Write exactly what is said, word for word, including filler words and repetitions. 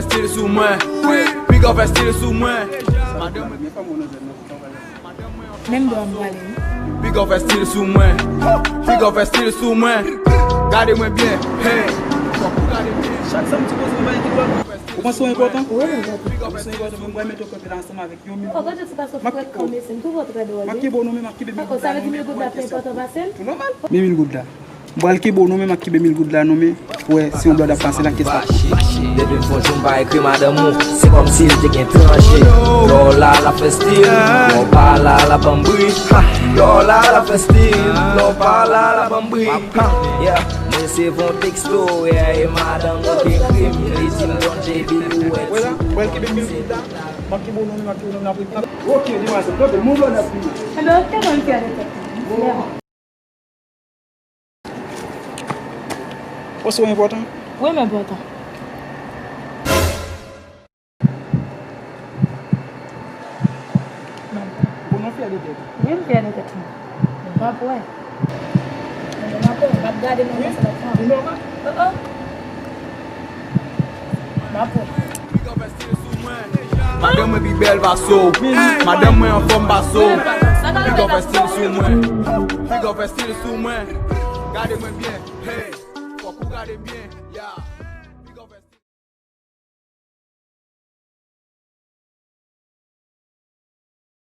Stil sou mwen. Piga w fè stil sou mwen. Madanm mwen. Menm bò m prale wi. Piga w fè stil sou mwen. Piga w fè stil sou mwen. Gade mwen byen. Hey. Fòk ou gade mwen. Chak samdi poze yon bagay ki dwòl. Ou panse w enpòtan? Wi, mwen enpòtan. Ou panse w enpòtan, men mwen mete w kanpe la ansanm avèk yon mil. Oh, gade ti gason frèt kòm ese, m twouve w trè dwòl wi. M ap kenbe w non, men m ap kenbe mil goud la non, men pou wè kiyès k ap pase. Ou nòmal. Men mil goud la. M pral kenbe w non, men m ap kenbe mil goud la non, men pou wè si yon blòd ap pase nan kès la. Depi m fon jou m pa ekri madanm ou, se kòmsi l te gen tranche. Lè w la, l ap fè stil, lè w pa la, l ap ban m bri. Ha! Lè w la, l ap fè stil, lè w pa la, l ap ban m bri. Ha! Yeah, m resevwa yon teksto, yeah, e madanm ou ki ekri m, li di m, "Don J B, ou wè ti." Wè la, m pral kenbe mil goud la, m ap kenbe w non, men m ap kenbe w non, men apre. Ok, demwazèl, kanpe, m on blòd ap vini. Enben, ok, mwen fyè de tèt mwen. Ou se enpòtan? Wi, m enpòtan. Bon, nou fyè de tèt. Wi, m fyè de tèt mwen. M pa pwè. M pa pwè. M ap gade mwen konsa lòt fwa. Ou nòmal. Oh, oh. M pa pwè. Madanm mwen pi bèl pase w. Madanm mwen anfòm pase w. Piga w fè stil sou mwen. Piga w fè stil sou mwen. Gade mwen byen. Hey, fòk ou gade m byen.